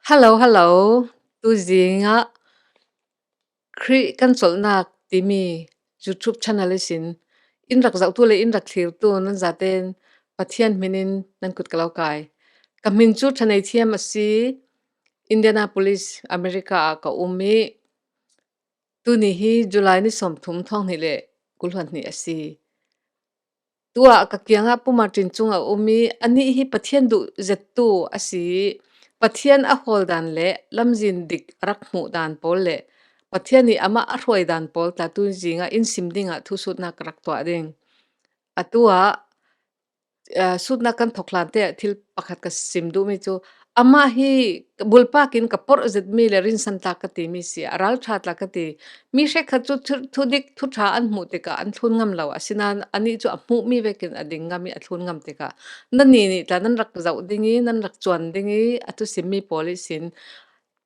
Hello hello tuzing ah Khrih kan cawlhnak timi YouTube channel in in rak zohtu le in rak thlirtu nan zaten Pathian min in nan kut ka lo kai. Ka min cu Thanei Thiam a si. Indianapolis, America ah ka um i tuni hi July ni 30 thonghnih le 22 a si. Tuah ka kiangah Pu Martin cung a um i anih hi Pathian duh zettu a si i Pathian a hawl dan le lamzin dik a rak hmuh dan pawl le Pathian nih amah a hruai dan pawl tla tuzing ah inn sim dingah thusutnak ka rak tuah ding. Atu ah sutnak kan thawk hlan te ah thil pakhat ka sim duhmi cu amah hi bulpak in ka porh zetmi le rinsan tlak ka timi si a ralṭha tlak ka ti. Mi hrekhat cu thudik thuṭha an hmuh tikah an thlun ngam lo. Asinain anih cu a hmuhmi vekin a ding ngam i a thlun ngam tikah nannih nih tla nan rak zoh ding i nan rak cuan ding i atu simmi pawl i sin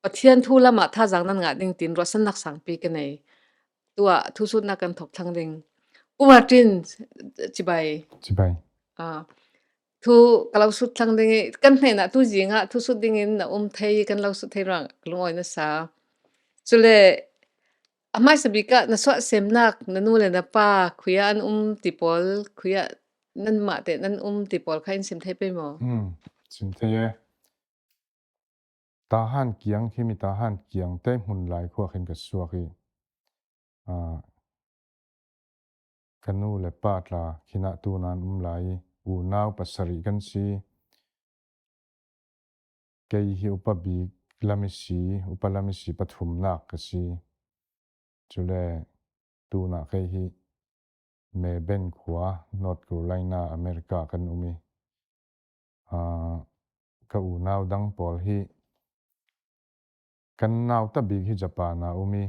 Pathian thu lam ah thazaang nan ngah ding tiin ruahsannak sangpi ka nei. Tu ah thusutnak kan thawk thlang ding. Pu Martin, cibai. Cibai. Thu ka lo sut thlang ding i kan hnenah tu zing ah thu sut ding in na um thei kan lo sut thei ruang lungawi na sa. Cule a hmaisa bik ah na suah semnak na nu le na pa khuia an um ti pawl khuia nan mah te nan um ti pawl kha in sim thei pe maw? Sim thei e. Tahan kiang khi mi tahan kiang te hmun lai khua khin ka suak i Ka nu le pa tla khin ah tu nan um lai i unau pasarih kan si. Kei hi upa bik lam i si, upa lam i si pathumnak ka si. Cule tunah kei hi Meben khua, North Carolina, America kan um i ka unau dang pawl hi kan nauta bik hi Japan ah um i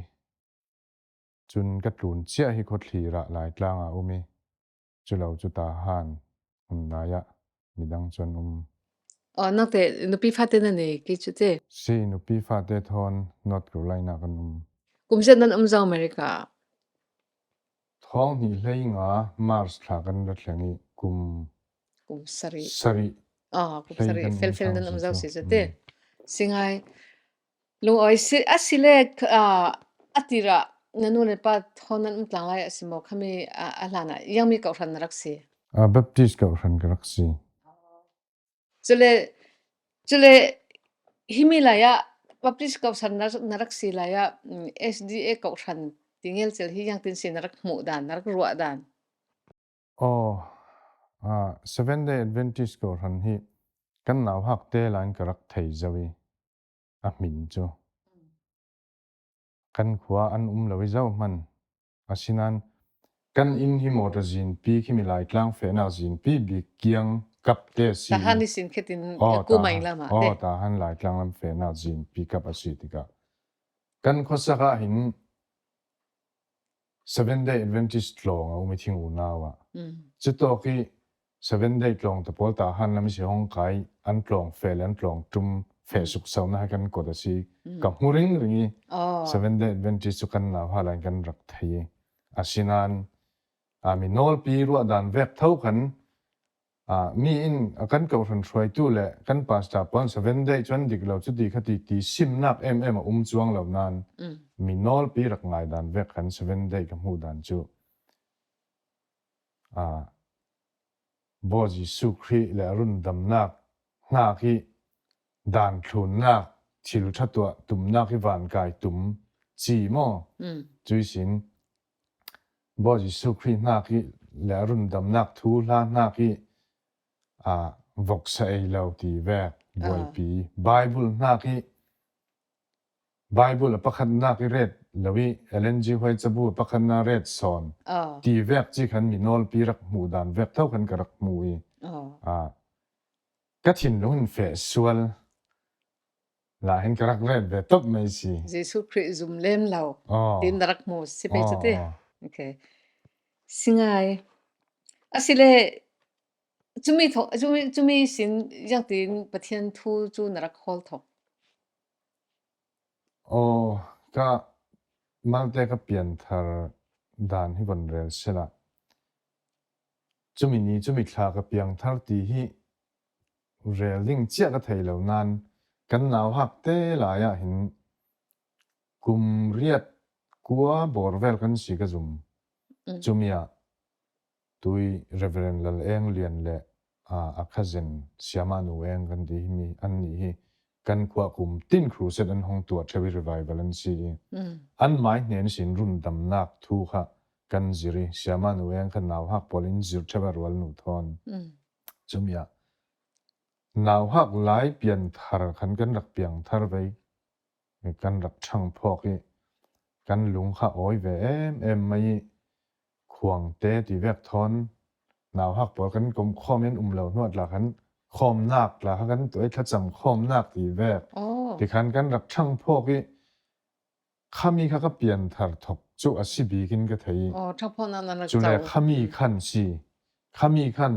Cun ka tlun cia hi khuathlir ah Laitlang ah um i culo cu tahan hmunnai ah midang cu an um. Aw nangte nupi fate na nei ki cu te. Si nupi fate thawn North Carolina kan um. Kum zat nan um zong America ah? Thawng hnih hlei nga March thla kan ra thleng i kum kum sarih sarih oh kum hlei sarih kan fel um fel thang nan si um zau cu. si cu te. Singai Lungawi si asile a tir ah na nu le pa thawn nan um tlang lai a si maw? Khami a hlan ah iangmi kohhran na rak si. Baptist kohhran ka rak si. Cule cule himi lai ah Baptist kohhran na rak si lai ah SDA kohhran ti ngelcel hi yangtin si na rak hmuh dan, na rak ruah dan. Aw, Seventh Day Adventist kohhran hi kan nau hak te lain ka rak thei zau i a hmin cu. Kan khua an um lo i zohhmanh. Asinain kan inn hi motor zinpi khi mi Laitlang fehnak zinpi bik kiang kap te a si. Tahan i sin khetin kumai lam ah te. Aw, tahan Laitlang lam fehnak zinpi kap a si tikah kan khuasak ah hin Seventh Day Adventist tlawng a um i thing unau ah. Cutawk i Seventh Day tlawng te pawl tahan lam si hong kai an tlawng fe le an tlawng tum fe sukso na kan kot a si. Ka hmu ring ring i Seventh Day Adventist cu kan nau halan kan rak thei i asinain mi nawlpi ruahdan vek tho kan mi in kan kohhran hruaitu le kan pastor pawl Seventh Day cuan dik lo cuti khati ti simnak em em a um chuang lo nain mi nawlpi rak ngai dan vek kan Seventh Day ka hmuh dan cu Bawi Jesuh Khrih le a rundamnak hna khi dan thlunnak thil ṭha tuah tumnak hi van kai tum ci maw cui sin Bawi Jesuh Khrih hna khi le a rundamnak thu hla hna khi voksa ei lo ti vek buaipi Bible hna khi Bible a pakhatnak i ret lo i Ellen G. White cabu a pakhatnak ret sawn ti vek ci khan mi nawlpi rak hmuh dan vek tho khan ka rak hmu i ka thinlung in feh sual la hin ka rak ret ve top mai si. Jesuh Khrih zum lem lo tin na rak hmu si pe cu ti. Okay. Singai. Asile cumi cumi cumi sin yang tin Pathian thu cu na rak hawl thok. Aw, ka malte ka pianthar dan hi von rel sila. Cumi ni cumi thla ka piangthar ti hi rel ding chiah ka thei lo nain Kan nau hak te lai ah hin kum riat kua bawr vel kan si ka zum. Cumi ah tui Reverend Lal Eng Lian le a cousin Siama Nu Eng kan ti hi mi an nih hi kan khua kum tin crusade an hong tuah ṭheo i revival an si i an mai hnen sin rundamnak thu kha kan zir i Siama Nu Eng kha nau hak pawl in zir ṭheo a rual nu thawn. Cumi ah nau hak lai pianthar khan kan rak piangthar ve kan rak ṭhangphawk i kan lung kha awi ve emem mai i khuangte ti vek thawn nauhak pawl kan kom khawm in um lo hnuat la khan khawmnak la kha kan tuai thlacam khawmnak ti vek ti khan kan rak ṭhangphawk i khami kha ka pianthar thok cu a si bik in ka thei cu le khami khan si khami khan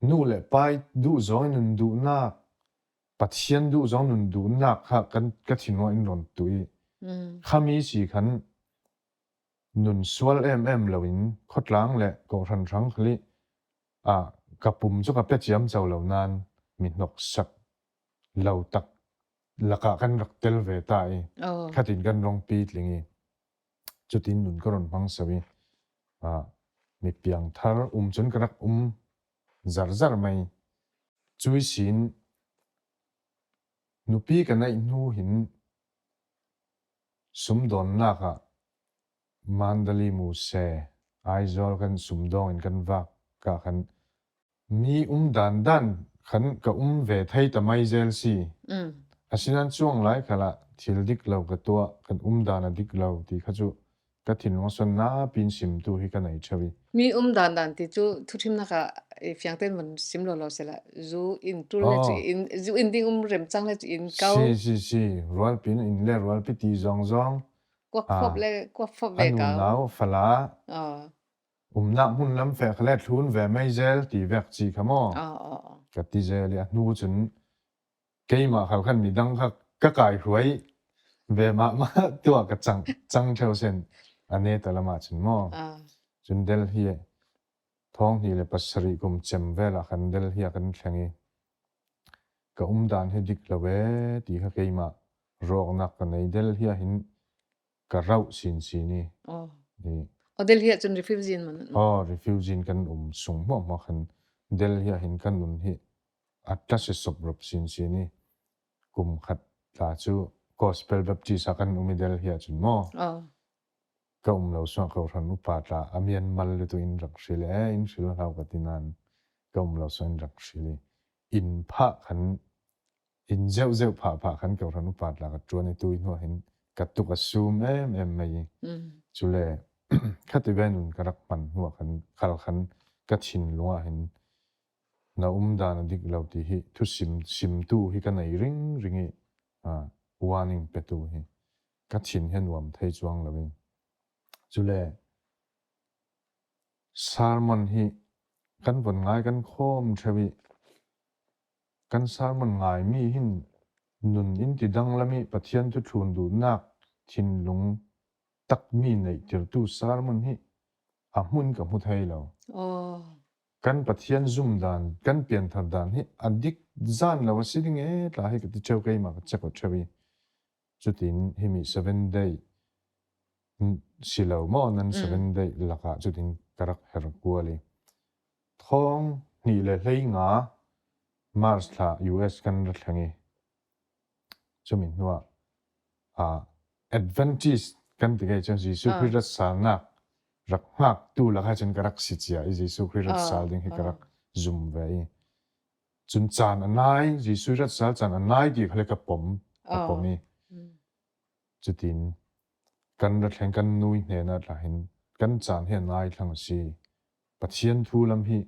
nu le pai duh zong in nun duhnak Pathian duh zong nun duhnak kha kan ka thinlung in rawn tu i khami si khan nun sual emem loin khuatlang le kawhhran hrang khali ah ka pum cu ka pe ciam co lo nain mi hnoksak lo tak lakah kan rak tel ve ta i khatin kan rong pi tling i cutin nun ka ron hmang so i mi piangthar um cun ka rak um zarzar mai. Cui sin nupi ka neih hnu hin Sumdawnnak ah Mandali Muse Aizawl kan sumdawng in kan vak ah khan mi um dandan khan ka um ve thei ta mai zel si. Asinain cuang lai khal ah thil dik lo ka tuah, kan um dan a dik lo ti kha cu ka thinlung a napi in simtu hi ka nei ṭheo i. Mi um dan dan ti cu thuthimnak ah i fiang tein van sim law law sila zu in tul le cu in zu in ding um rem cang le cu in kau. Si si si rualpi in le rualpi ti zong zong kuak fop le kuak fop ve ka nau fala umnak hmun lam fek le thlun ve mei zel ti vek chi kha mo ka ti zel i a hnu cun keimah khal khan midang kha ka kai hruai ve mah mah tuah ka cang cang theo sen ane talama cun mo cun Delhi thong hi le pasarih kum cem vel ah khan Delhi ah kan thleng i ka um dan hi dik lo e ti kha keimah rawknak ka nei Delhi ah hin ka rauh sinsin i Oh, Delhi ah cun refugee in man. Oh, refugee in kan um sung hmuah hmuah khan Delhi ah hin kan nun hi a tla si sop rop sinsin i kum khat tla cu Gospel Baptist ah kan um i Delhi ah cun maw ka um lo suah ko hran upa tla a Myanmar le tu in rak hril e in hril hau ka ti nain ka um lo suah in rak hril i inn phah khan inn zeuh zeuh phah phah khan ko hran upa tla ka ṭuan i tu hnu hin ka tuk a sum em em mai cule khati ve nun ka rak hman hnu ah khan khal khan ka thinlung ah hin na um dan a dik lo ti hi thu sim simtu hi ka nei ring ring i warning petu hi ka thin hi nuam thei chuang lo in cule sermon hi kan von ngai kan khawm ṭheo i Kan sermon ngaimi hin nun in ti danglam i Pathian thuthlun duhnak thinlung takmi neihtirtu sermon hi a hmun ka hmu thai lo. Kan Pathian zum dan, kan pianthar dan hi a dik zan lo a si ding ee tla hi ka ti ṭheo keimah ka check ṭheo i cutin himi seven day si lo maw nan seven day lakah cutin ka rak her kual i Thawng hnih le 15 March thla US kan ra thleng i cumi hnuah ah Adventist kan ti kei cun Jesuh Khrih rat salnak rak hngaktu lakah cun ka rak si cia i Jesuh Khrih rat sal ding hi ka rak zum ve i cun caan a nai Jesuh rat sal caan a nai ti kha le ka pom ka pom i cutin kan ra thleng kan nui hnen ah hin kan caan hi a nai thlang a si. Pathian thu lam hi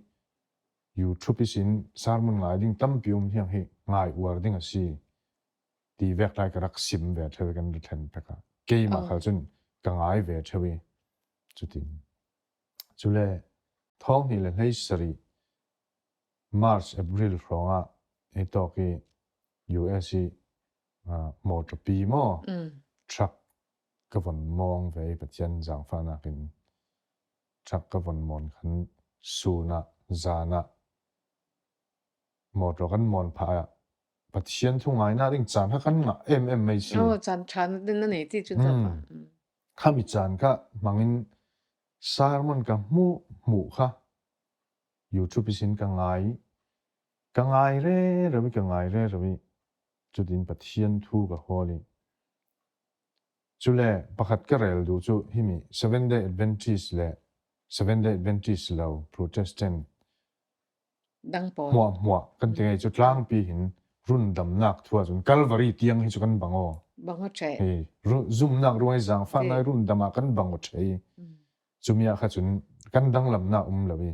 YouTube in sermon ngai ding tampi um hiang hi ngai uar ding a si ti vek lai ka rak sim ve ṭheo kan ri thlen takah keimah khal cun ka ngai ve ṭheo i cutin cule thawng hnih le hlei sarih March April hrawng ah hi tawk i US i motor pi maw truck ka von mawng ve i Pathian zaangfahnak in Truck ka von mawn khan sun ah zan ah motor kan mawn phah ah. Pathian thu ngainak ding caan kha kan ngah emem mai si. Oh, caan ṭha na nei ti cu mm. Khami caan kha hmangin sermon ka hmuh hmuh kha YouTube isin ka ngai ka ngai re rawi ka ngai re rawi cutin Pathian thu ka hawl i cule pakhat ka rel duh cu himi Seventh Day Adventist le Seventh Day Adventist lo Protestant Dang pawl. Hmuahhmuah kan ti ngei cu tlangpi hin rundamnak thu ahcun Calvary tiang hi cu kan bang aw. Bang aw ṭhe. Hi zumnak ruang i zaangfahnak rundam ah kan bang aw ṭhe i cumi ah kha cun kan danglamnak um lo i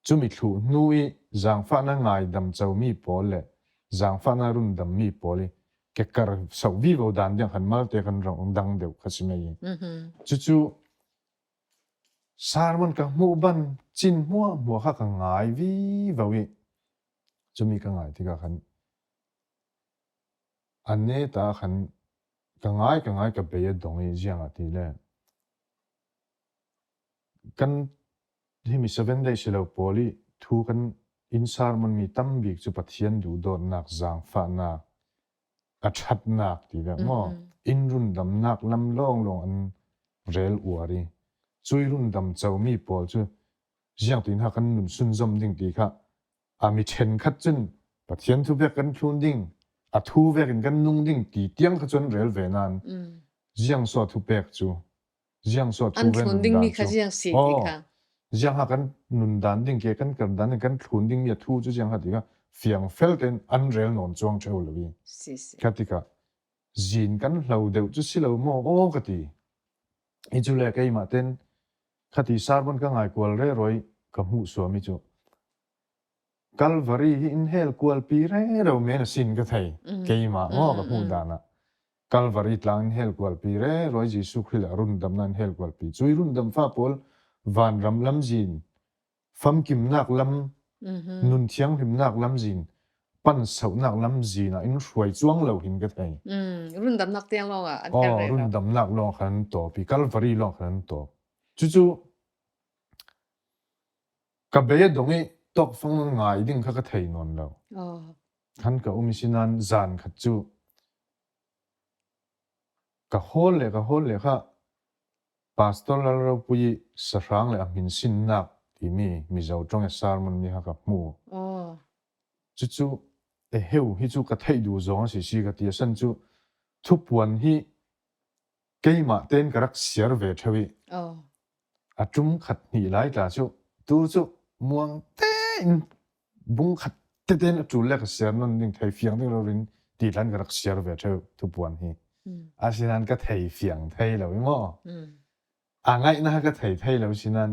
cumi thlu hnu i zaangfahnak ngaidam comi pawl le zaangfahnak rundammi pawl i kekar so vivo dan diang khan malte kan rong dang deuh kha si mei. Cucu Sermon ka hmuh ban cin hmuahhmuah kha ka ngai vivo i cumi ka ngai tikah khan a net ah khan ka ngai ka ngai ka bei a dong i ziang ah ti le kan himi seven day si lo pawl i thu kan inn sermon mi tambik cu Pathian duhdawtnak zaangfahnak a ṭhatnak ti vek maw inn rundamnak lam lawnglawng an rel uar i cui rundam comi pawl cu ziangtin ha kan nun sunzom ding ti kha a mi ṭhenkhat cun Pathian thu vek kan thlun ding a thu vek in kan nung ding ti tiang kha cun rel ve nain ziang so thu pek cu Ziang so An thlun dingmi kha ziang si ti kha. Ziang ha kan nun dan ding ke kan kar dan kan thlun ding mi thu chu ziang ha ti ka fiang fel ten an rel non chuang theu lo i. Si si. Ka tika zin kan hlo deuh chu si lo mo o ka ti. I chu le keimah ten khati sarbon ka ngai kual re roi ka hmuh suami chu Calvary hi in hel kual pi re ro men sin ka thei keimah ngo ka hmuh dan ah Kalvari tlang in hell kualpi re roi Jesuh Khrih le rundamnak in hell kualpi. Cui rundam fa pawl vanram lamzin, famkimnak lam, nun thianghlimnak lamzin, pan sauhnak lamzin ah in hruai cuang lo hin ka thei. Rundamnak tiang lawng ah an her Oh, rundamnak lawng khan an tawp i Kalvari lawng khan an tawp. Cucu ka bei a dong i tawkfang ngai ding kha ka thei nawn lo. Khan ka um i sinan zan khat cu Ka hawl le ka hawl le kha Pastor Lalropui i sahrang le a hmin sinnak timi Mizo ṭawng i sermon mi kha ka hmu. Cucu eheu hi cu ka theih duh zong a si si ka ti. Asan cu thupuan hi keimah tein ka rak siar ve ṭheo i a ṭum khat hnih lai tla cu tu cu muang tein bung khat tete in a ṭul le ka siar non ding thei fiang ding lo in ti hlan ka rak siar ve ṭheo thupuan hi. Asinain ka thei fiang thei lo i maw. A ngaihnak ka thei thei lo sinan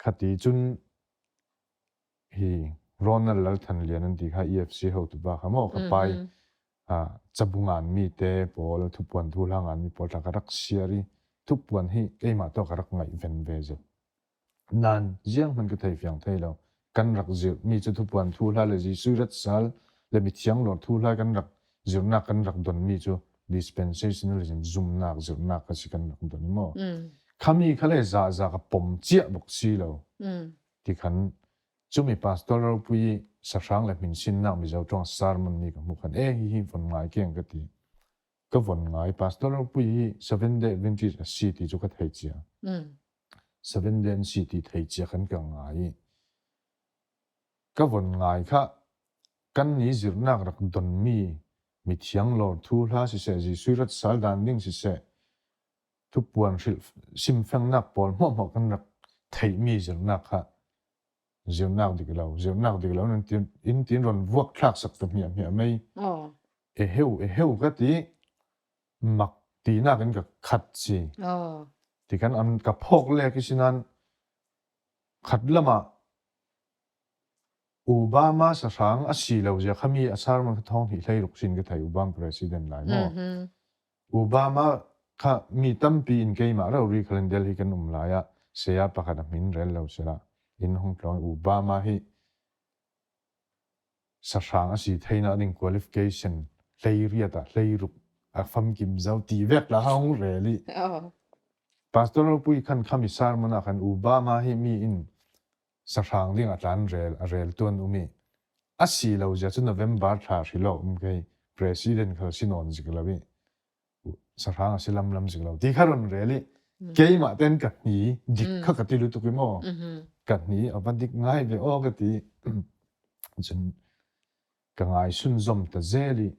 khati cun hi Ronald Lalthanlian an ti kha EFC hotu pa kha maw ka pai cabungan mi te pawl thupuan thu hlangan mi pawl ka rak siar i thupuan hi keimah to ka rak ngaih ven ve zet. Nain ziang hmanh ka thei fiang thei lo. Kan rak zirhmi cu thupuan thu hla le Jesuh rat sal le mithiang lawr thu hla kan rak zirhnak kan rak donmi cu dispensationalism zumnak zirhnak kha si kan rak don i maw. Khami kha le za za ka pom ciah bak si lo. Ti khan cumi pastor ropui i sahrang le hminsinnak Mizo ṭawng sermon mi ka hmuh khan e hi hi von ngai keng ka ti. Ka von ngai pastor ropui hi Seventh Day Adventist a si ti cu ka thei cia. Seventh Day an si ti thei cia khan ka ngai i ka von ngai kha kan ni zirnak rak donmi mithiang lawr thu hla siseh Jesuh rat sal dan ding siseh thupuan hrilh simfengnak pawl hmuahhmuah kan rak theihmi zirnak kha zirnak dik lo zirnak dik lo nan in tin ron vuak thlak sak ta hmiah hmiah mei eheu eheu ka ti mak tinak in ka khat si ti kan an ka phok le ki sinan khat lama Obama sahrang a si lo zia khami a sermon kha thong hi hlei ruk sin ka thei Obama president lai mo Obama kha mi tampi in keimah rori khalin Delhi kan um lai ah saya pakhat a min rel lo sila in hong tlawng Obama hi Sahrang a si theinak ding qualification hleiriat ah hleiruk a famkim zo ti vek la hong rel i. Pastor ropui khan khami sermon ah khan Obama hi mi in sahrang ding a tlan rel a rel tuan um i. A si lo zia cu November thla hrilo um kei president khal si nawn zik lo i sahrang a si lam lam zik lo ti kha ron rel i keimah ten ka hni dik kha ka ti lu tuk i maw ka hni a va dik ngai ve aw ka ti cun ka ngai sun zom ta zel i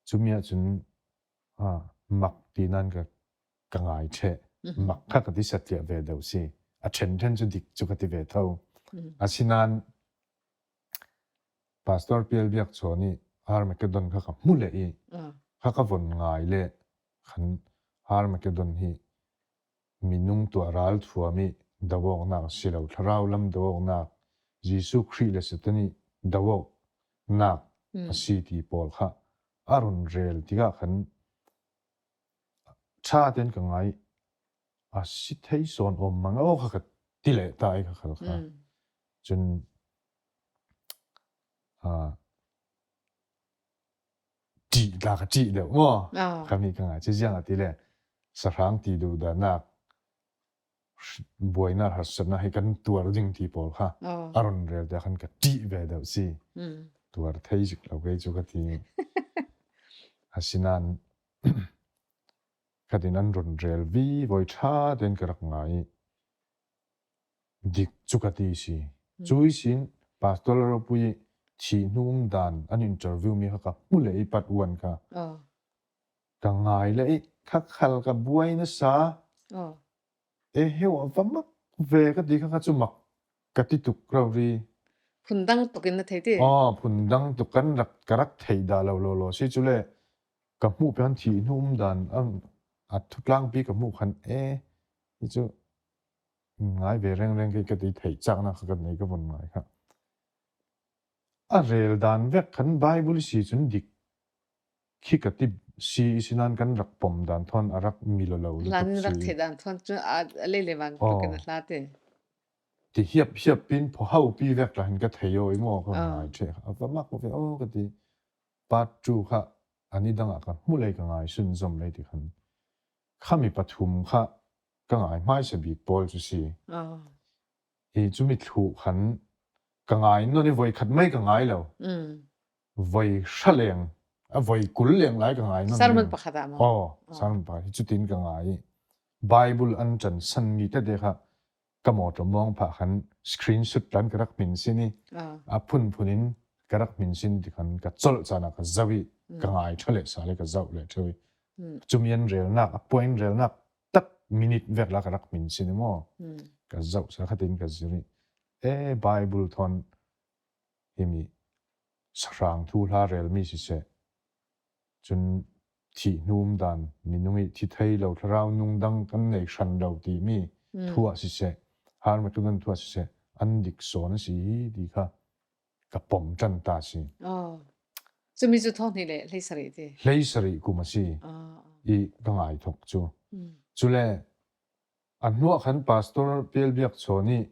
cumi ahcun mak ti nan ka ka ngai ṭheh. Mak kha ka ti satliah ve deuh si. A ṭhenṭhen cu dik cu ka ti ve tho. Asinain Pastor Pial Biak Chaw nih Armageddon kha ka hmu le i kha ka von ngai le khan Armageddon hi minung tuah ral thuam i doawknak si lo thlarau lam doawknak Jesuh Khrih le Satan i doawknak a si ti pawl kha a run rel tikah khan Ṭha tein ka ngai. A si thei sawn awm mang aw kha ka ti leh ta i ka khal kha. Cun ṭih tla ka ṭih deuh maw? Kha mi ka ngai. Ci ziang a ti le sahrang ti duh dahnak buainak harsatnak hi kan tuar ding ti pawl kha a ron rel te khan ka ṭih ve deuh si. Tuar thei zik lo kei cu ka ti. Asinain khatin an run rel vi voi ṭha tein ka rak ngai i dik cu ka ti si. Cui sin pastor ropui thi hnu um dan an interview mi kha ka hmu le i pat uan kha. Ka ngai le i khakhal ka buai nasa. E heu a va mak ve ka ti kha kha cu mak ka ti tuk ro ri. Phundang tuk in na thei ti. Aw phundang tuk kan rak ka rak thei dah lo lo lo si cu le ka hmuh pian thi hnu um dan a thutlangpi ka hmuh khan e hi cu ngai ve rengreng ke ka ti thei chak na kha ka nei ka vun ngai kha. A rel dan vek khan Bible si cun dik Khi ka ti si sinan kan rak pom dan thon a rak mi lo lo Hlan lutuk in rak si. theih dan thon cu a le le van tuk in a hla te. Ti hiap hiap pin pho hau pi vek la hin ka thei oi mo ka ngai the a va mak ve o ka ti part 2 kha ani dang ah ka hmu lei ka ngai sun zom lei ti khan khami pathum kha ka ngai hmai se bik pawl chu si hi chu mi thlu khan ka ngai non i voi khat mai ka ngai lo voi hra leng a voi 20 leng lai ka ngai non Sermon pakhat ah maw? Oh, sermon pakhat hi cutin ka ngai i Bible an ṭan sanmi tete kha ka mawṭaw mawng phah khan screenshot lan ka rak min sin i a phunphun in ka rak min sin ti khan ka colh caan ah ka zoh i ka ngai ṭha le sa le ka zoh le ṭheu i cumi an relnak a point relnak tak minute vek la ka rak min sin i maw ka zoh sa khatin ka zir i e Bible thon himi sahrang thu hla relmi siseh, cun thih hnum dan minung i thi thei lo thlarau nung dang kan nei hran lo timi thuah siseh, Harmageddon thuah siseh, an dik sawn a si ti kha ka pom ṭan ta si. Oh. Cumi cu thong hnih le hlei sarih ti. Hlei sarih kum a si i ka ngai thok cu. Cule a hnuah khan pastor Pial Biak Chaw nih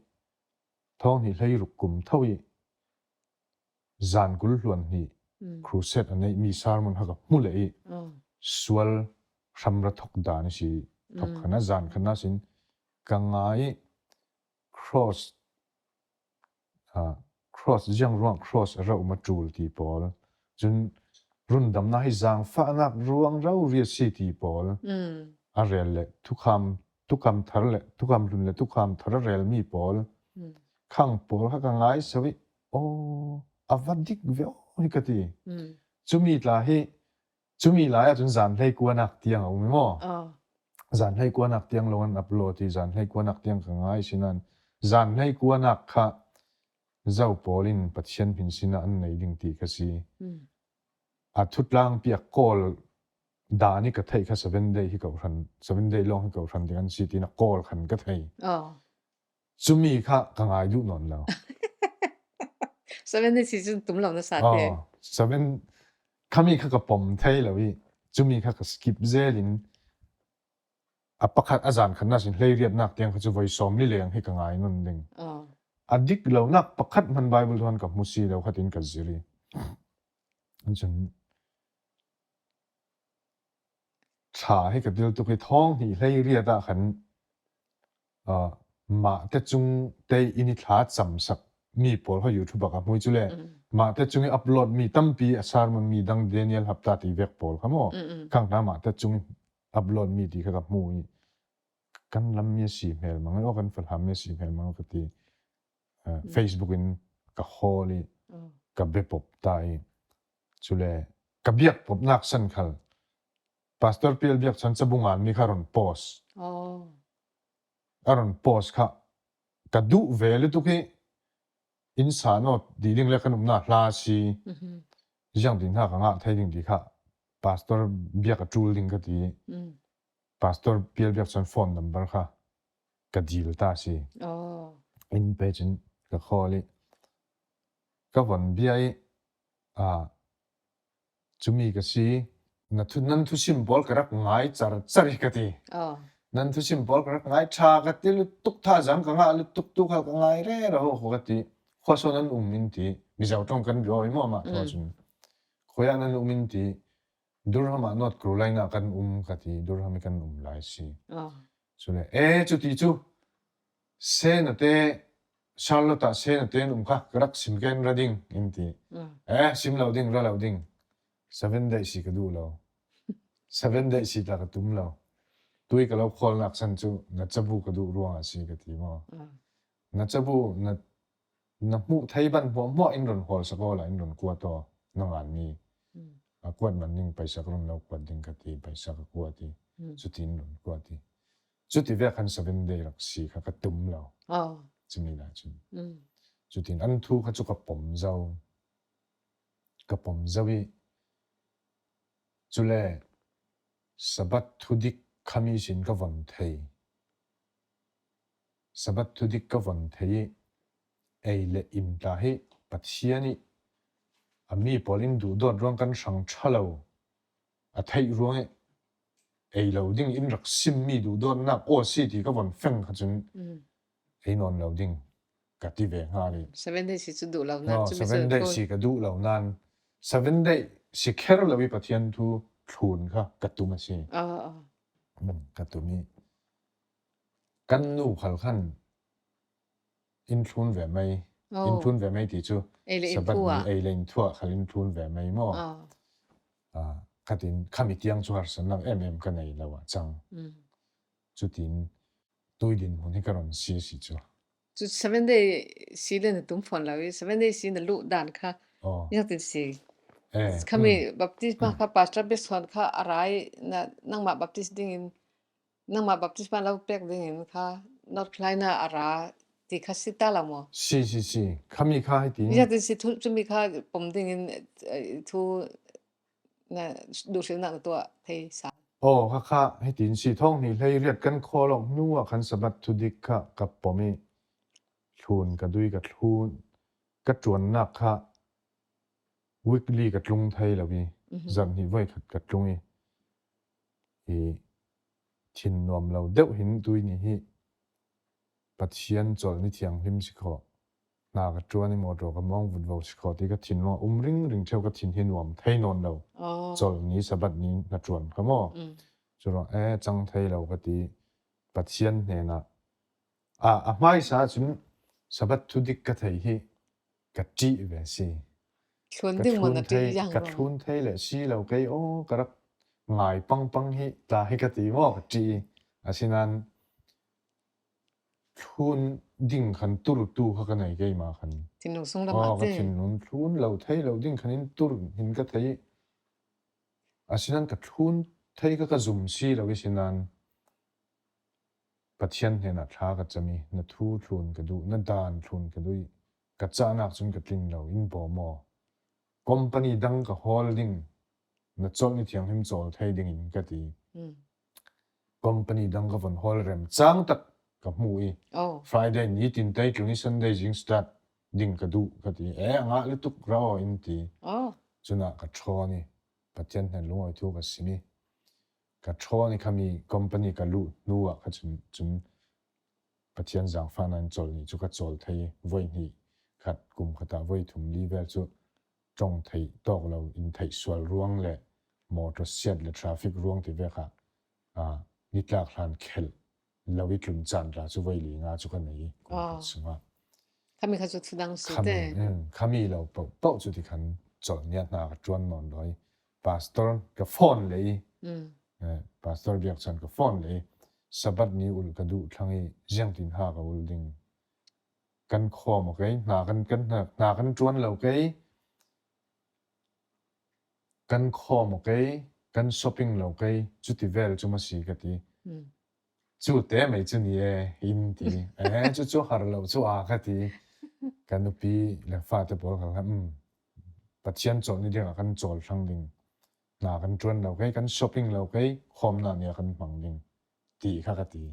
thong hnih hlei ruk kum tho i zan 20 hluan hnih crusade a neihmi sermon kha ka hmu le i sual hram ra thok dan a si thok khan a zan khan sin ka ngai i cross cross ziang ruang cross a rauh ma ṭul ti pawl cun rundamnak hi zaangfahnak ruang ro ri a si ti pawl a rel le thukham tukam thar le tukam hlun le tukam thar a relmi pawl khang pawl kha ka ngai so i aw a va dik ve hi ka ti cumi tla hi cumi lai ahcun zan hlei kuanak tiang a um maw zan hlei kuanak tiang lo an upload i zan hlei kuanak tiang ka ngai sinan zan hlei kuanak kha zo pawl in Pathian min sinah an nei ding ti ka si a thutlang piak kawl dan i ka theih kha seven day hi ko hran seven day lawng hi ko hran ding an si ti na kawl khan ka thei Cumi kha ka ngai duh nawn lo. Seven day si cun tum lo na sa te. Oh, seven khami kha ka pom thei lo i cumi kha ka skip zel in a pakhat a zan khan na sin hlei riatnak tiang kha cu voi sawm li leng hi ka ngai nun ding. Oh. A dik lo nak pakhat man Bible tuan ka hmu si lo khatin ka ziri. Cun thla hi ka dil tuk i thong hnih hlei riat ah khan mah te cung te inn i thla cam sak. Mi pawl kha YouTube ah ka hmui cu le mah te cung i upload mi tampi a sermon mi dang Daniel Hapta ti vek pawl kha maw khang hna mah te cung i upload mi ti kha ka hmu i kan lam mi a si hmel mang i aw kan Falam mi a si hmel mang ka ti. Facebook in ka hawl i ka biapop ta i cule ka biak popnak san khal Pastor Pial Biak Chan cabungan mi kha ron post. A ron post kha ka duh ve lutuk hi inn sa nawt di ding le kan umnak hla si ziang ding hna ka ngah thei ding ti kha pastor biak a ṭul ding ka ti. Pastor Pial Biak Chan phone number kha ka dil ta si. Inn pe cun ka call i ka von bia i Cumi ka si. Na thu nan thusim pawl ka rak ngai char char hi ka ti. Nan thusim pawl ka rak ngai ṭha ka ti lutuk thazang ka ngah lutuk tu khal ka ngai re ra ho ka ti. Khua so nan um in ti. Mizo ṭong kan bia oi maw mah thaw cun. Khoya nan um in ti. Durham ah North Carolina kan um ka ti. Durham i kan um lai si. Cule e cuti cu Senate Charlotte ah senate an um kha ka rak sim ken ra ding in ti. Eh sim lo ding ra lo ding. 7 day si ka duh lo. 7 day si ta ka tum lo. Tui ka lo kholnak san cu na cabu ka duh ruangah si ka ti maw. Na cabu na na hmuh thei ban hmuah hmuah in ron hawl sakaw la in ron kua to na ngan mi. A kuat man ning paisa ka ron lo kuat ding ka ti paisa ka kuat i cutin ron kuat i Cuti ve khan 7 day rak si kha ka tum lo. Cumi na cun. Cutin an thu kha cu ka pom zau. Ka pom zau i cule Sabbath thudik khami sin ka von thei. Sabbath thudik ka von thei i ei le inn tla hi Pathian i a mi pawl in duhdawt ruang kan hrang ṭha lo. A theih ruang i ei lo ding in rak simmi duhdawtnak aw si ti ka von feng kha cun ei nawn lo ding ka ti ve hnga ni. 7 day si cu duh lo nan. No, 7 day si ka duh lo nan 7 day si kher lo i Pathian thu thlun kha ka tum a si. Ka tum i kan nu khal khan in thlun ve mei in thlun ve mei ti cu Sabbath ni ei le in thuah khal in thlun ve mei maw khatin khami tiang cu harsannak emem ka nei lo ah cang. Cutin tuidin hmun hi ka ron si si cu. Cu 7 day si le na tum fawn lo i 7 day si na luh dan kha tin si. Khami baptisma kha pastor biasawn kha arai na nangmah baptist ding in nangmah baptisma lo pek ding in kha North Carolina ara ti kha si ta lo maw? Si si si. Khami kha hi tin. Ya tin si thu chumi kha pom ding in thu na duhrilnak na tuah thei sa. Oh kha kha hi tin si thong ni hlei riat kan kholok nu ah khan sabat thu dik kha ka pom i thlun ka dui ka thlun ka tuannak kha weekly ka tlung thei lo i zarh hnih voi khat ka tlung i i thin nuam lo deuh hin tui ni hi Pathian cawlh ni thianghlim si khawh. Hna ka ṭuan i mawṭaw ka mawng vutvo si khawh ti ka thinlung a um ringring ṭheo ka thin hi nuam thei nawn lo. Cawlh ni Sabbath ni na ṭuan kha maw? Cu ruang ee cang thei lo ka ti. Pathian hnenah a a hmaisa ahcun Sabbath thudik ka thei hi ka ṭih ve si. Thlun ding maw na ṭih yang Ka thlun thei le si lo kei aw ka rak ngai pangpang hi tla hi ka ti maw ka ṭih. Asinain Thlun ding khan turtu kha ka nei keimah khan. Thinlung sung lam ah Ka thinlung thlun lo thei lo ding khan in tur hin ka thei. Asinain ka thlun thei kha ka zum si lo i sinain Pathian hnenah thla ka cam i na thu thlun ka duh, na dan thlun ka duh i ka cahnak cun ka tling lo, in bawm aw. Company dang ka hawl ding, na cawlh ni thianghlim cawl thei ding in ka ti. Company dang ka von hawl rem cang tak ka hmu i Friday ni tin tei tlung i Sunday zing start ding ka duh ka ti. E a ngah lutuk ra aw in ti. Cunah ka ṭhawn i Pathian hnen lungawi thu ka sim i ka ṭhawn i khami company ka luh hnu ah kha cun cun Pathian zaangfahnak in cawl ni cu ka cawl thei i voi hnih khat kum khat ah voi thum li vel cu ṭong theih tawk lo in theih sual ruang le motor siat le traffic ruang ti vek ah nitlak hlan khelh lo i tlun caan ra cu voi li nga cu ka nei i kum khat chungah. Khami kha cu thudang si te. Khami lo paohpaoh cu ti khan chawlh ni hna ka ṭuan nawn lo i pastor ka phone le i pastor biak chan ka phone le i Sabbath ni ul ka duh thlang i ziangtin ha ka ul ding kan khawm okay hna kan kan hna kan ṭuan lo kei kan khawm okay kan shopping lo kei cuti vel cu ma si ka ti Cu te mei cu ni e in ti. Eh cucu har lo cu a ka ti. Ka nupi le fate pawl kha khan um Pathian cawl ni ding ah kan cawl hrang ding. Hna kan ṭuan lo kei, kan shopping lo kei, khawmnak ni ah kan hmang ding ti kha ka ti.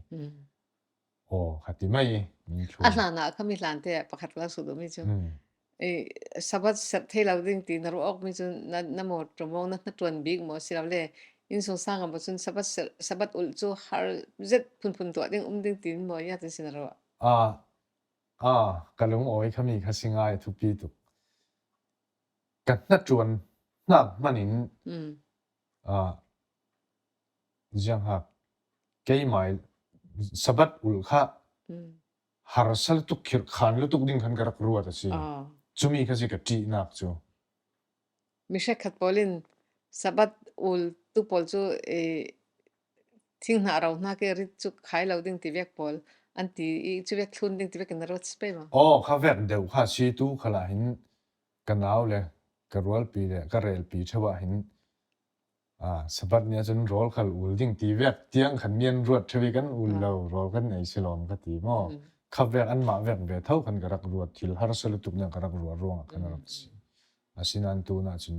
Aw ka ti mai min A hlan ah khami hlan te pakhat la su mi cu Sabbath serh thei lo ding ti na ruah awk mi cu na na mawṭaw maw na hnaṭuan bik maw silole innsung sang ah maw cun Sabbath serh Sabbath ulh cu har zet phunphun tuah ding um ding tiin maw ya ti si na ruah? Ah ah ka lungawi khami kha si ngai thupi tuk. Ka hnaṭuan hnak hmanh in ah zianghak keimah Sabbath ulh kha harsa tuk khirhkhan lutuk ding khan ka rak ruat a si. Cumi kha si ka ṭihnak cu. Mi hrekkhat pawl in Sabbath ul tu pawl cu thinghnah ro hna ke rit cu khai lo ding ti vek pawl an ti i cu vek thlun ding ti vek in na ruat si pe ma? Aw kha vek deuh kha si tu khala hin ka nau le ka rualpi le ka relpi ṭheo ah hin Sabbath ni ahcun rawl khal ul ding ti vek tiang khan mi an ruat ṭheo i kan ul lo rawl kan ei si lawm ka ti maw. Kha vek anmah vek ve tho khan ka rak ruat thil harsa lutuk nih ka rak ruah ruangah khan a rak si. Asinain tun ahcun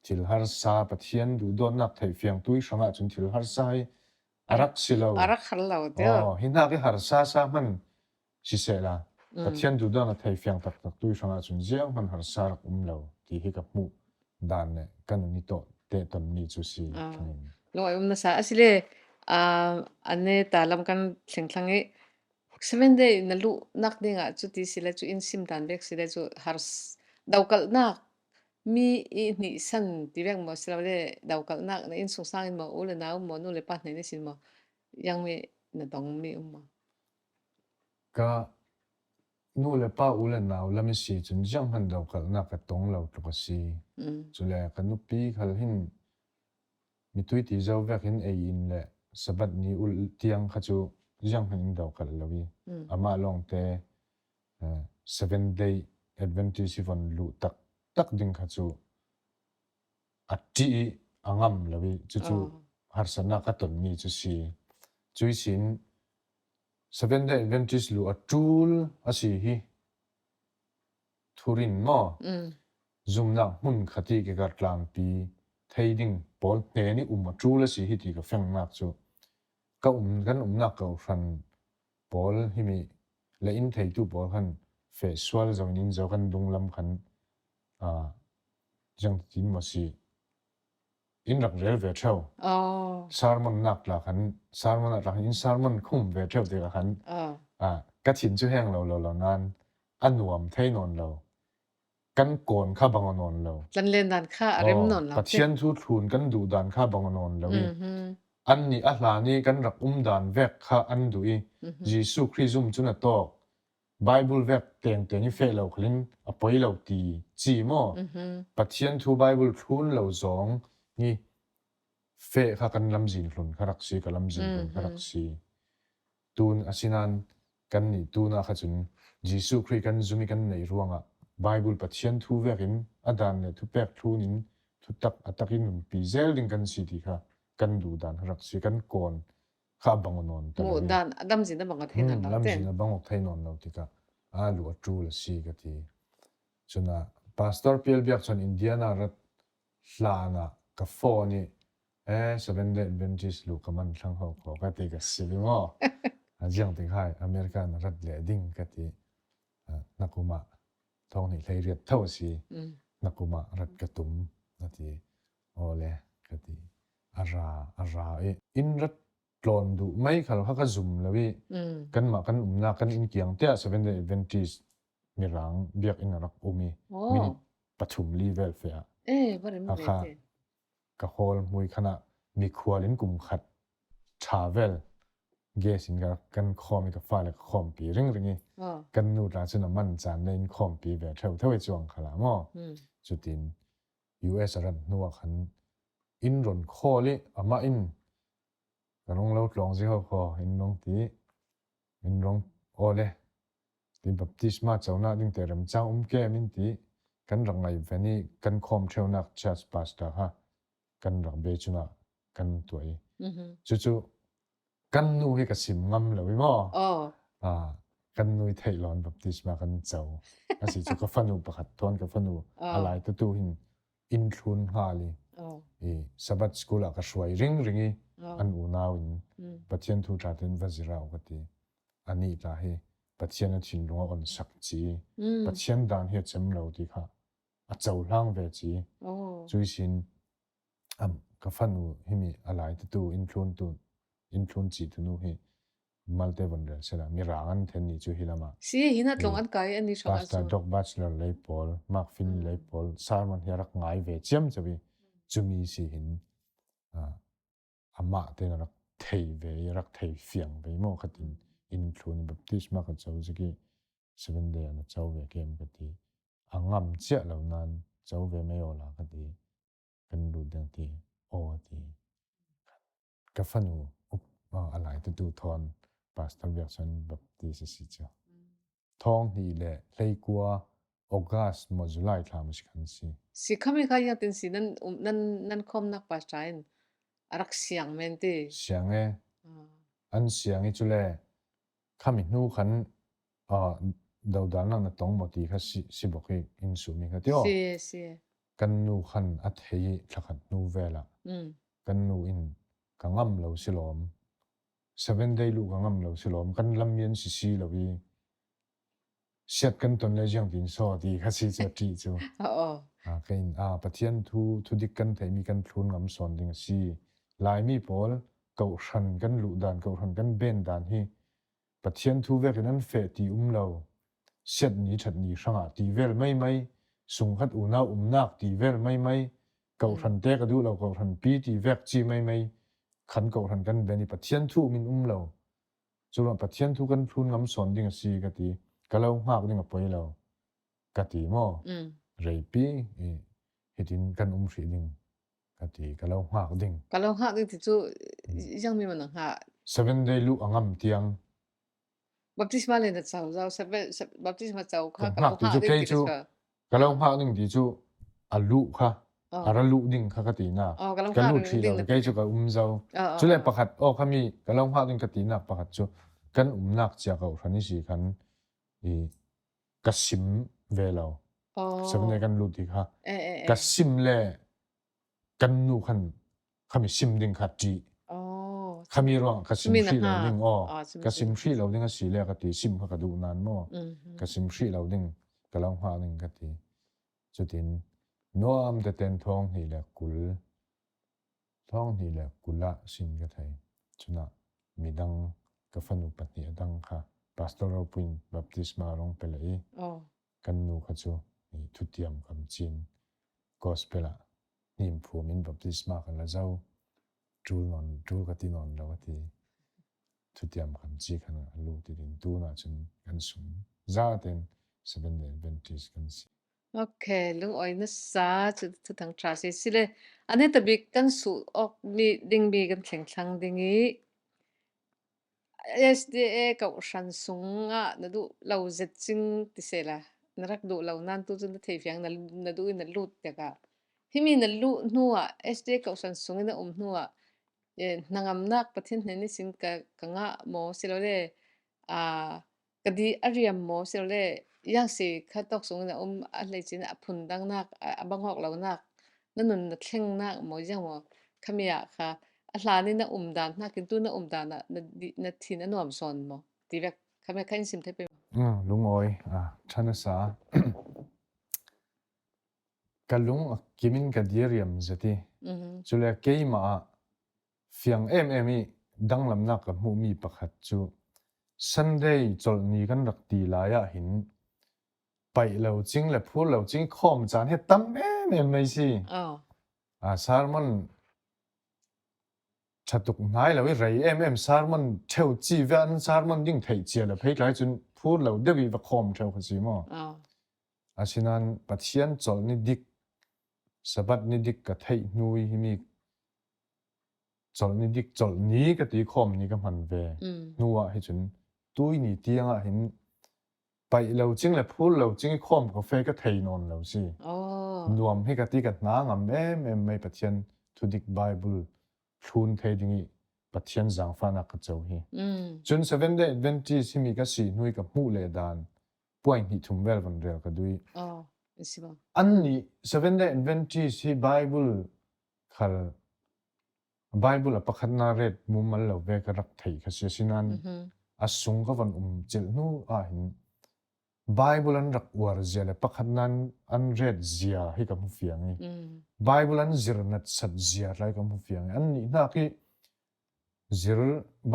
thil harsa Pathian duhdawtnak theihfiang tu i hrang ahcun thil harsa hi a rak si lo. A rak har lo tiah. Aw, hi hna khi harsa sa hman siseh la Pathian duhdan a thei fiang taktak tu hrang ahcun ziang hmanh harsa rak um lo ti hi ka hmuh dan le kan i tawh te tonmi cu si thlangin. Lungoi um nasa asile ane ta lam kan thleng thlang i seven day na lu nak ding ah cu ti sile cu in sim dan bek sile cu har dokalh nak mi i hni san ti bek mo silo le dokalh nak na in sung sang in mo u le nau mo nu le pa hne ni sin mo yang mi na dong mi um ma Ka nu le pa u le nau lam i si cun zianghmanh dokalnak ka tong lo tluk a si. Cule ka nupi khal hin mitui ti zo vek in ei in le Sabbath ni ulh tiang kha cu zianghmanh in dokalh lo i amah lawngte Seventh Day Adventist i von luh taktak ding kha cu a ṭih i a ngam lo i cucu harsatnak ka tonmi cu si. Cui sin Seventh Day Adventist lu a ṭul a si hi thurin maw zumnak hmun khat i ka tlangpi thei ding pawl hnen i um a ṭul a si hi ti ka fengnak cu ka um kan umnak ko hran pawl himi le inn theitu pawl khan feh sual zong in zo kan dunglam khan jang tin maw si in rak rel ve ṭheo. Sermon nak tla khan sermon ah tla khan in sermon khum ve ṭheo tikah khan ka thin cu heng lo lo lo nain a nuam thei nawn lo. Kan kawn kha bang a nawn lo. Tlan len dan kha a rem nawn lo. Pathian thu thlun kan duh dan kha bang a nawn lo i an nih a hlan i kan rak um dan vek kha an duh i Jesuh Khrih zum cun a tawk. Bible vek tengteng i feh lo khalin a poi lo ti ci maw Pathian thu Bible thlun lo zong ni feh kha kan lamzin hlun kha rak si ka lamzin hlun kha rak si tun asinan kan nih tun ah kha cun Jesuh Khrih kan zum i kan neih ruangah Bible Pathian thu vek in a dan le thupek thlun in thutak a tak in nunpi zel ding kan si ti kha kan duh dan rak si kan kawn kha bang nawn ta lo dan lamzin a bang thei nawn lo lamzin a bang thei nawn lo tikah a lu a tul a si ka ti cuna pastor pial biak chan Indiana rat hlan ah ka phone i eh Seven Day Adventist lu ka man thlang ho ko ka ti ka si mo jiang ting hai American rat le ding ka ti nakuma thong ni hlei riat tho si nakuma rat ka tum na ti Awle ka ti. A ra a ra i inn rat tlawn duh mei khal kha ka zum lo i kanmah kan umnak kan inn kiang te ah Seventh Day Adventist mirang biakinn a rak um i minute pathum li vel fe ah hakha ka hawl mui khan ah mikhual in kum khat ṭha vel. Gas in kan khawm i ka fale ka khawmpi ringring i kan nu tla cun a man caan le in khawmpi ve ṭheo theu i cuang khala maw. Cutin US a rat hnu ah khan inn ron khawl i amah in ka rung lo tlawng zi ho khaw in rung ti in rung awle ti baptisma conak ding te remcang um ke min ti kan rak ngai ven i kan khawm ṭheunak church pastor kha kan rak be chungah kan tuah i cucu kan nu hi ka sim ngam lo i maw kan nu i theih lawn baptisma kan co asi cu ka fanu pakhat thawn ka fanu alai tu tu hin inn thlun hngal i i Sabbath school ah ka hruai ring ring i an unau in Pathian thu ṭha tein va zirau ka ti ani ta hi Pathian a thinlung a on sak ci Pathian dan hi a cem lo ti kha a cohlang ve ci cui sin ka fanu himi a lai tu in thlun tu in thlun ci tu nu hi malte von rel sela mirang an then ni chu hi lama si hi na tlong an kai ani shong pastor Doc Bachelor lei pawl Mark Finn lei pawl sermon hi rak ngai ve chiam chawi chumi si hin amah te rak thei ve rak thei fiang ve mo khatin in thlun baptisma ka cho ziki seven day an cho ve kem ka ti a ngam chiah lo nain co ve mei aw la ka ti. Kan lut deng ti aw a ti. Ka fanu a lai tutu thawn Pastor Biak Chan Baptist a si cu. Thawng hnih le hleikua August maw July thla maw si khan si. Si khami kha yang tin si nan um nan nan khomnak pastor in a rak siang men ti. Siang e. An siang i cule khami hnu khan dodalnak na tong maw ti kha si bawk i in sumi kha tio. Si si. Kan nu khan a thei i thlakhat hnu vel ah kan nu in ka ngam lo si lawm. Seven day lu ka ngam lo si lawm. Kan lam in si si lo i siat kan ton le jiang tin so ti kha si cu ṭih cu. Ka in a Pathian thu thudik kan theimi kan thlun ngam sawn ding a si. Laimi pawl kohhran kan luh dan kohhran kan ben dan hi Pathian thu vekin an feh ti um lo. Siat ni ṭhat ni hrangah ti vel meimei, sungkhat unau umnak ti vel meimei, kohhran te ka duh lo kohhran pi ti vek ci meimei, khan kohhran kan ben i Pathian thu um in um lo. Curuang Pathian thu kan thlun ngam sawn ding a si ka ti. Ka lo hngak ding a poi lo. Ka ti maw? Reipi i hitin kan um hrih ding ka ti. Ka lo hngak ding. Ka lo hngak ding ti cu yang mi man hngah. Seven day lu a ngam tiang. Baptisma le na co zau seven baptisma co kha ka lo hngak ding ti cu ka lo hngak ding ti cu a lu kha a ra lu ding kha ka ti na ka lu thri lo kei cu ka um zo cu le pakhat o khami ka lo hngak ding ka ti nak pakhat cu kan umnak chia ko hran i si khan i ka sim ve lo seven day kan lut ti kha ka sim le kan nu khan khami sim ding kha ṭih khami ruang ka sim hrih lo ding aw ka sim hrih lo ding a si le ka ti sim kha ka duh nan maw ka sim hrih lo ding ka lo hnga ding ka ti cutin nuam teten thawng hnih le kul thawng hnih le kul ah sin ka thei cunah midang ka fanu pahnih a dang kha pastor ropuin baptisma rong pe le i kan nu kha cu thutiam kam cin gospel ah hnimphum in baptisma kan la zo ṭul non ṭul ka ti nawn lo a ti thutiam kan ci khan a lu ti din tu na cun kan sung za ten Seventh Day Adventist kan si Okay, lung oi na sa cu thu thang tha si sile ane tabik kan su ok mi ding mi kan thleng thlang ding i SDA kohhran sungah na duh lo zet cing ti sehla na rak duh lo nain tucun na theifiang na duh i na lut tikah himi na luh hnuah SDA kohhran sung i na um hnuah hnangamnak Pathian hnen nih sin ka ka ngah maw silole aa Ka di a riam maw silole iangsi kha tawksung in a um a hleicin a phundang nak a bangawk lonak na nun na thlengnak maw iang maw khami ah kha a hlan in na um dan nakin tu na um dan ah na na thin a nuam sawn maw ti vek khami kha in sim thei pe Lungawi ṭhan a sa. Ka lung a kim in ka diriam zati. Cule keimah ah Fiang emem i danglamnak ka hmuhmi pakhat cu Sunday chawlhni kan rak ti lai ahhin paih lo cing le phur lo cing khawm caan hi tam emem mei si. Oh. Sermon Ṭha tuk hnai lo i rei emem sermon ṭheu ci ve an sermon ding theih cia le phei tlai cun phur lo deuh i va khawm ṭheu kha si maw. Asinain Pathian colh ni dik Sabbath ni dik ka theih hnu i himi colh ni dik colh ni ka ti khawm ni ka hman ve. Hnu ah hi cun tui ni tiang ah hin paih lo cing le phur lo cing i khawm ka fe ka thei nawn lo si. Nuam hi ka ti ka hna ngam em em mei Pathian thudik Bible thlun thei ding i Pathian zaangfahnak ka co hi. Cun Seventh Day Adventist hi mi ka si hnu i ka hmuh le dan puai hnih thum vel von rel ka dui. An nih Seventh Day Adventist hi Bible khal Bible a pakhatnak ret mumal lo ve ka rak thei kha si. Asinain a sung ka von um cilh hnu ahhin Bible an rak uar zia le pakhatnak an ret zia hi ka hmu fiang i Bible an zir nat sat zia tlai ka hmu fiang i an nih hnak i zir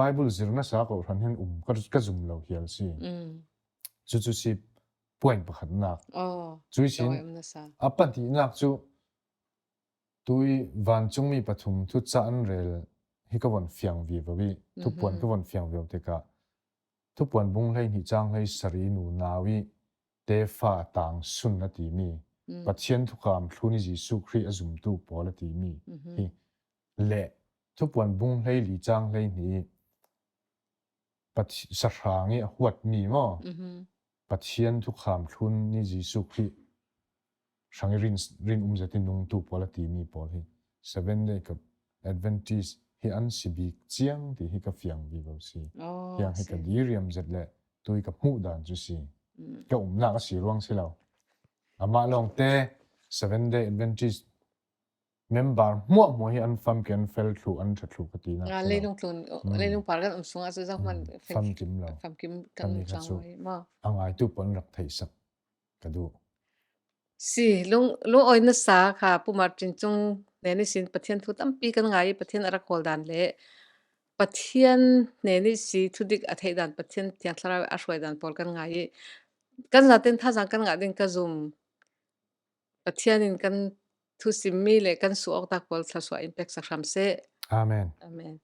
Bible zir nasa ko hran hin um ka zum lo hial si. Cucu si point pakhatnak. Cui sin a pahnihnak cu Tui vancungmi pathum thuca an rel hi ka von fiang vivo i thupuan ka von fiang vivo tikah thupuan bung 12 caang 17 nu nau i tefa tang sun a timi Pathian thukam thlun i Jesuh Khrih a zumtu pawl a timi hi le thupuan bung 14 caang 12 sahrang i a huatmi maw Pathian thukham thlun ni Jesuh Khrih hrang i rin um zet i nungtu pawl a timi pawl hi Seven Day Adventist hi an si bik chiang ti hi ka fiang vivo si. Hiang hi ka diriam zet le tui ka hmuh dan cu si. Ka umnak a si ruang si lo. Amah lawng te Seven Day Adventist member hmuah hmuah hi an fam ke an fel thlu an tha thlu ka ti na. Leilung tlun leilung par kan um sung ah cu zang hman famkim lo. Famkim kan um cang ma. A ngai tu pon rak thei sak ka duh. Si, lungawi nasa kha Pu Martin cung ne nih sin Pathian thu tampi kan ngai i Pathian a rak kawl dan le Pathian ne nih si thudik a theih dan Pathian Thiang Thlarau a hruai dan pawl kan ngai i kan zaten thazaang kan ngah ding ka zum. Pathian in kan thu simmi le kan su awk tak pawl thluachuah in pek sak hram seh. Amen. Amen.